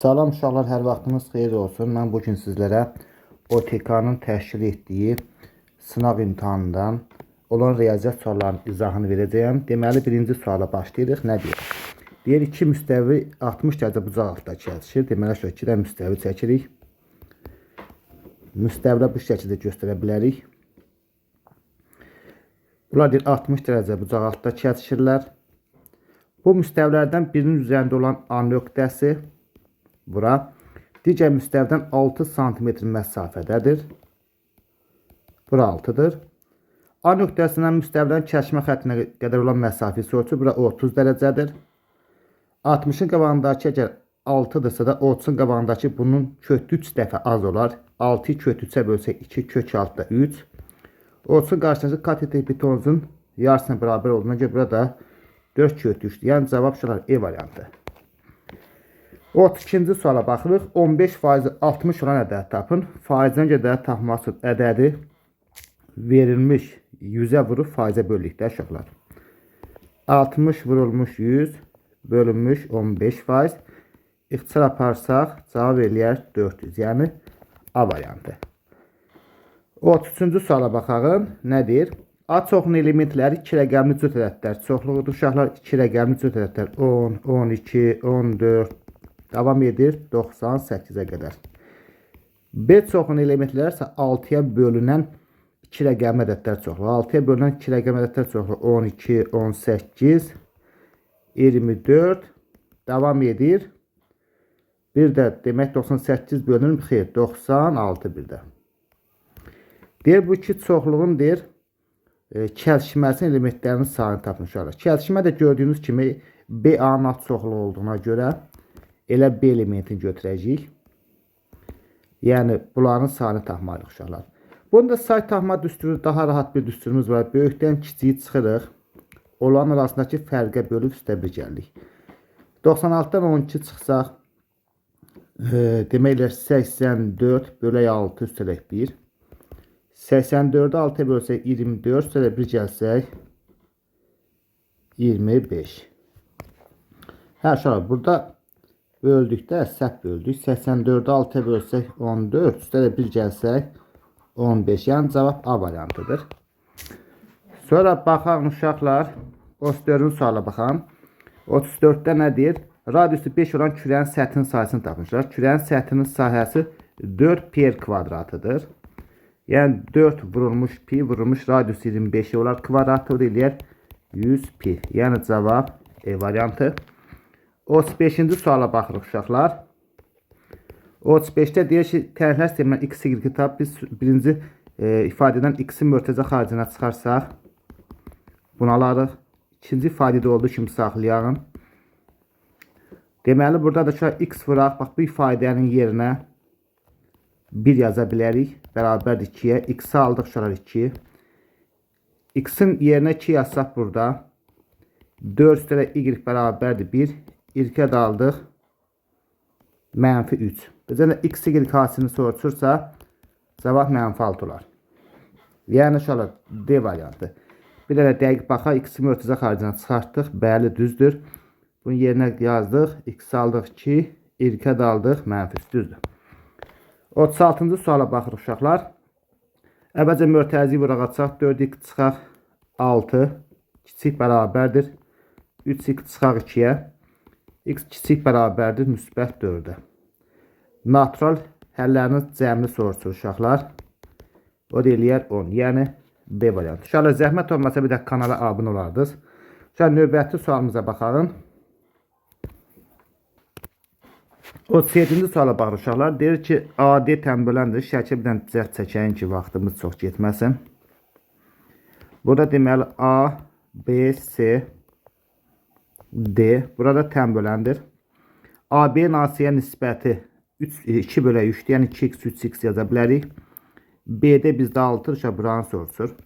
Salam uşaqlar, hər vaxtınız xeyir olsun. Mən bu gün sizlərə OTK-nın təşkil etdiyi sınaq imtahanından olan riyaziyyat suallarının izahını verəcəyəm. Deməli, birinci suala başlayırıq. Nə deyir? Deyir, iki müstəvi 60 dərəcə bucaq altında kəsişir. Deməli, şu iki də müstəvi çəkirik. Müstəvilər bu şəkildə göstərə bilərik. Bunlar deyir, 60 dərəcə bucaq altında kəsişirlər. Bu müstəvilərdən birinin üzərində olan A nöqtəsi bura digər müstəvidən 6 sm məsafədədir. Bura 6-dır. A nöqtəsindən müstəvilərin kəsişmə xəttinə qədər olan məsafə soruşur. Bura 30 dərəcədir. 60-ın qabağındakı əgər 6-dırsa da 30-un qabağındakı bunun kök 3 dəfə az olar. 6-yı kök 3-ə bölsək 2 kök 6-da 3. 30-un qarşısındakı katet bitonuzun yarısına bərabər olduğuna görə burada 4 kök 3-dür. Yəni cavab uşaqlar E variantı. 32-ci suala baxırıq. 15 faizi 60 olan ədəd tapın. Faizdən görə ədəd tapmaq üçün ədədi verilmiş 100-ə vurub faizə bölürük də uşaqlar. 60 vurulmuş 100 bölünmüş 15 faiz. İxtisar aparsaq cavab eləyər 400. Yəni A variantı. 33-cü suala baxaq. Nə deyir? A çoxunun elementləri 2 rəqəmli cüt ədədlər çoxluğudur. Uşaqlar 2 rəqəmli cüt ədədlər 10, 12, 14 davam edir 98-ə qədər. B çoxunun elementləri isə 6-ya bölünən 2 rəqəmli ədədlər çoxluğu. 6-ya bölünən 2 rəqəmli ədədlər çoxluğu 12, 18, 24 davam edir. Bir də demək 98 bölünür, xeyr, 96 bir də. Deyir bu iki çoxluğun deyir kəsişməsinin elementlərinin sayını tapmışıq. Kəsişmə də gördüyünüz kimi B A-nın alt çoxluğu olduğuna görə elə B elementini götürəcəyik. Yəni bunların sayını tapmalıyıq uşaqlar. Bunda say tapma düsturu daha rahat bir düsturumuz var. Böyükdən kiçiyi çıxırıq. Onların arasındakı fərqə bölüb üstə bir gəlirik. 96-dan 12 çıxsaq, demək elə 84 bölək 6 üstələk 1. 84-ü 6-ya bölsək 24, üstələ 1 gəlsək 25. Hə, uşaqlar, burada böldükdə səhv böldük. 84-ü 6-ya bölsək 14, üstələ 1 gəlsək 15. Yəni cavab A variantıdır. Sonra baxaq uşaqlar, 34-cü suala baxaq. 34-də nə deyir? Radiusu 5 olan kürənin səthinin sahəsini tapmışlar. Kürənin səthinin sahəsi 4 pi r kvadratıdır. Yəni 4 vurulmuş pi vurulmuş radius 25 olar kvadratı, o da eləyər 100 pi. Yəni cavab E variantı. 35-ci suala baxırıq uşaqlar. 35-də deyir ki, tənliklər sistemindən x, y tap. Biz birinci ifadədən x-i mötərizə xaricinə çıxarsaq bunu alarıq. İkinci ifadədə olduğu kimi saxlayaq. Deməli, burada da uşaq x vuraq. Bax, bu ifadənin yerinə 1 yaza bilərik. Bərabərdir 2-yə. X-i aldıq uşaqlar 2. X-in yerinə 2 yazsaq burada. 4 üstələ y bərabərdir 1. Y-ə də aldıq. Mənfi 3. Bizə də x, y hasilini soruşursa, cavab mənfi 6 olar. Yəni uşaqlar D variantı. Bir dənə dəqiq baxaq. X-i mötərizə xaricinə çıxartdıq. Bəli, düzdür. Bunun yerinə yazdıq. X aldıq 2. Y-ə də aldıq. Mənfi 3. Düzdür. 36-cı suala baxırıq uşaqlar. Əvvəlcə mötərizi vuraq açaq. 4x çıxaq 6. Kiçik bərabərdir. 3x çıxaq 2-yə. X kiçik bərabərdir müsbət 4-ə. Natural həllərinin cəmini soruşur uşaqlar. O da eləyər 10. Yəni B variantı. Uşaqlar, zəhmət olmasa bir də kanala abunə olardınız. Uşaqlar, növbəti sualımıza baxalım. 37-ci suala baxırıq uşaqlar. Deyir ki, AD tənböləndir. Şəkil bir dənə cəhd çəkəyin ki, vaxtımız çox getməsin. Burada deməli A, B, C, D. Burada tənböləndir. AB-nin AC-yə nisbəti 2 bölə 3-dür. Yəni 2x, 3x yaza bilərik. B-də bizdə 6-dır. Uşaq buranı soruşur.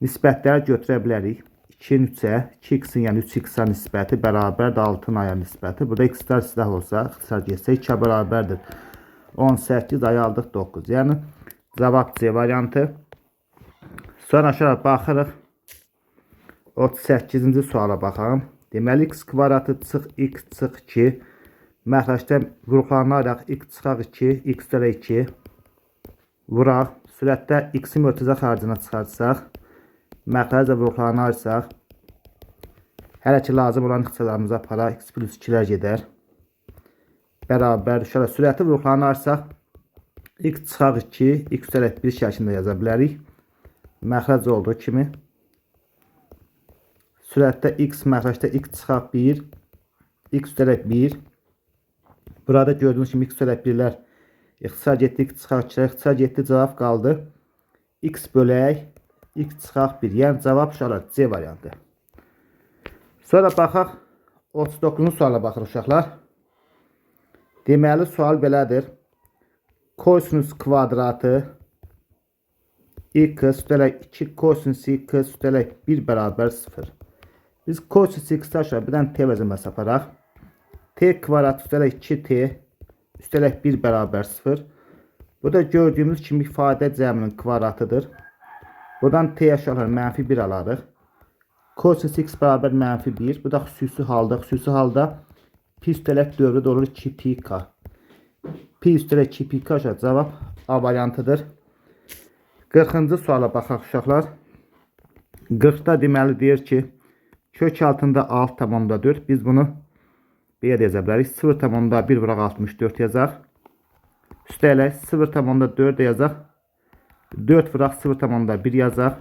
Nisbətləri götürə bilərik. 2-nin 3-ə, 2x-in yəni 3x-a nisbəti bərabərdir 6-nın A-ya nisbəti. Burada x-lər silah olsa, ixtisar getsə 2-ə bərabərdir. 18 ayı aldıq 9. Yəni cavab C variantı. Sonra aşağı baxırıq. 38-ci suala baxalım. Deməli x kvadratı çıx x çıx 2 Məxrəcdə vuruqlarını ayıraq. X çıxaq 2, x üstələ 2. Vuraq. Sürətdə x-i mötərizə xaricına çıxartsaq. Məxrəcdə vuruqlarını ayırsaq. Hələ ki lazım olan ixtisarlarımızı aparaq. X plus 2-lər gedər. Bərabər. Uşaqlar, sürəti vuruqlarını ayırsaq. X çıxaq 2, x üstələ 1 şəklində yaza bilərik. Məxrəc olduğu kimi. Sürətdə x, məxrəcdə x çıxaq 1, x üstələ 1. Burada gördüyünüz kimi x üstələ 1-lər ixtisar getdi, x çıxaq 2-lər ixtisar getdi, cavab qaldı. X bölək, x çıxaq 1. Yəni cavab uşaqlar C variantı. Sonra baxaq 39-cu suala baxırıq uşaqlar. Deməli sual belədir. Kosinus kvadratı x üstələ 2 kosinus x üstələ 1 bərabər 0. Biz kosinus x-i aşağı bir dənə t vəzəməsi aparaq. T kvadrat üstələ 2t üstələ 1 bərabər 0. Burada gördüyümüz kimi ifadə cəminin kvadratıdır. Buradan t aşağılar mənfi 1 alarıq. Kosinus x bərabər mənfi 1. Bu da xüsusi halda. Xüsusi halda pi üstələ dövrü də olur 2 pi k. Pi üstələ 2 pi k aşağı cavab A variantıdır. 40-cı suala baxaq uşaqlar. 40-da deməli deyir ki, kök altında 6,4. Biz bunu belə də yaza bilərik. 0,1 vuraq 64 yazaq. Üstələ 0,4 də yazaq. 4 vuraq 0,1 yazaq.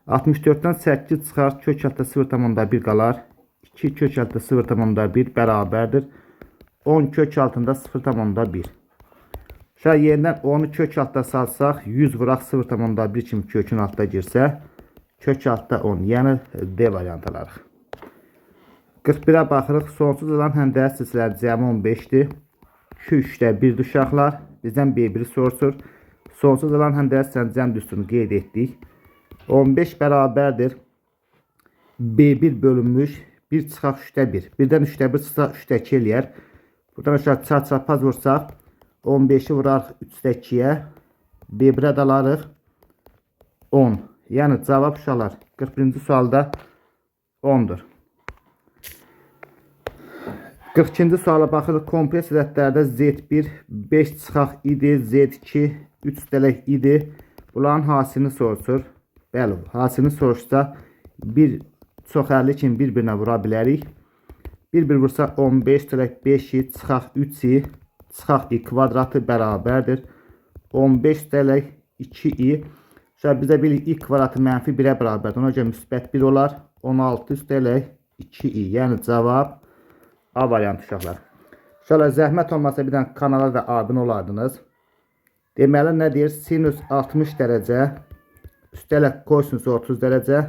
64-dən 8 çıxar, kök altında 0,1 qalar. 2 kök altında 0,1 bərabərdir. 10 kök altında 0,1. Uşaq yenidən 10-u kök altda salsaq, 100 vuraq 0,1 kimi kökün altda girsə, kök altda 10, yəni D variantı alarıq. 41-ə baxırıq. Sonsuz olan həndəs silsilənin cəmi 15-dir. 2 3-də 1 uşaqlar. Bizdən B1-i soruşur. Sonsuz olan həndəs silsilənin cəm düsturunu qeyd etdik. 15 bərabərdir. B1 bölünmüş 1 çıxaq 3-də 1. 1-dən 3-də 1 çıxsa 3-də 2 eləyər. Buradan aşağı çarpaz vursaq 15-i vurarıq 3-də 2-yə. B1-ə də alarıq 10. Yəni cavab uşaqlar 41-ci sualda 10-dur. 42-ci suala baxırıq. Kompleks ədədlərdə Z1 5 çıxaq idi, Z2 3 dələk idi. Bunların hasilini soruşur. Bəli, hasilini soruşsa 1 çox əlli kimi bir-birinə vura bilərik. 1-1 vursa 15 dələk 5 i çıxaq 3 i çıxaq i kvadratı bərabərdir. 15 dələk 2 i. Şöyle bizə bilirik i kvadratı mənfi 1-ə bərabərdir. Ona görə müsbət 1 olar. 16 üstəlik 2 i. Yəni cavab A variantı uşaqlar. Uşaqlar zəhmət olmasa bir dənə kanala da abunə olardınız. Deməli nə deyir? Sinus 60 dərəcə üstəlik kosinus 30 dərəcə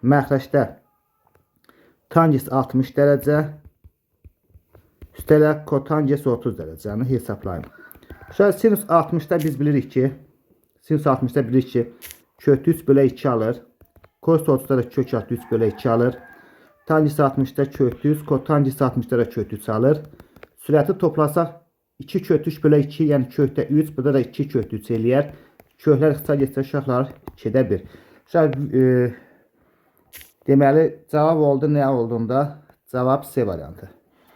məxrəcdə tangens 60 dərəcə üstəlik kotangens 30 dərəcəni hesablayın. Uşaqlar sinus 60-da biz bilirik ki, sinus 60-da bilirik ki, kök 3 bölə 2 alır. Kosinus 30-da da kök 3 bölə 2 alır. Tangens 60-da kök 3, kotangens 60-da da kök 3 alır. Sürəti toplasaq 2 kök 3 bölə 2, yəni kökdə 3, burada da 2 kök 3 eləyər. Köklər ixtisar getsə uşaqlar 2-də 1. Uşaq, deməli cavab oldu nə olduğunda? Cavab C variantı.